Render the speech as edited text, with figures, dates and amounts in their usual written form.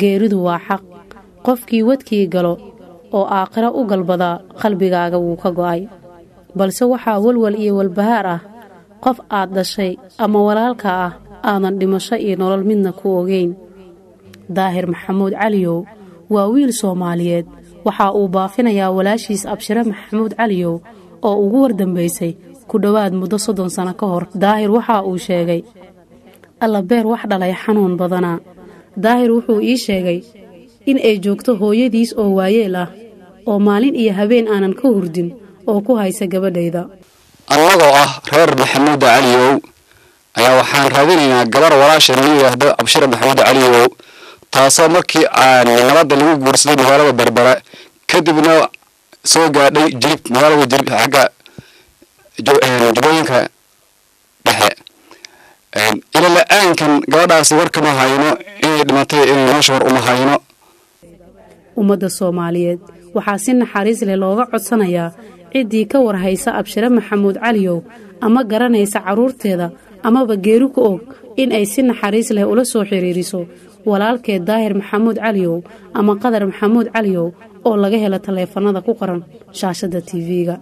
Geeridu waa xaq, qofkii wadkii galo oo aakhiro u galbadaa qalbigaaga wuu ka go'ay, balse waxaa walwal iyo walbahaar ah qof aad dhashay ama walaalka ah aadan dhimasho iyo nolol midna ku ogeyn. Daahir Maxamuud Caliyow waa wiil Soomaaliyeed. Waxa uu baafinayaa walaashiis Abshire Maxamuud Caliyow oo ugu wardambaysay ku dhowaad muddo 30 sano ka hor. Daahir waxa uu sheegay, Allabeer wax dhalay xanuun badanaa. Daahir wuxuu ii sheegay in ay joogto hooyadiis oo waayeel ah oo maalin iyo habeen aanan ka hurdin oo ku haysa gabadhayda. Annagoo ah reer Maxamuud Caliyow ayaa waxaan raadinaynaa gabar walaasha la yidhaahdo Abshire Maxamuud Caliyow, taasoo markii aan nabadda lagu guursaday magaalada Berbera, kadibna soo gaadhay Jilib, magaalada Jilib xagga Jubbooyinka Dhexe. Ila la-aankan gabadhaasi war kama hayno, inay dhimatay inay nolosha war uma hayno. Ummadda Soomaaliyeed waxaa si naxariis leh looga codsanayaa ciddii ka war haysa Abshire Maxamuud Caliyow ama garanaysa carruurteeda amaba geeri ku og in ay si naxariis leh ula soo xiriiriso walaalkeed Daahir Maxamuud Caliyow ama Qadar Maxamuud Caliyow oo laga helo taleefanada ku qoran shaashadda TV-ga.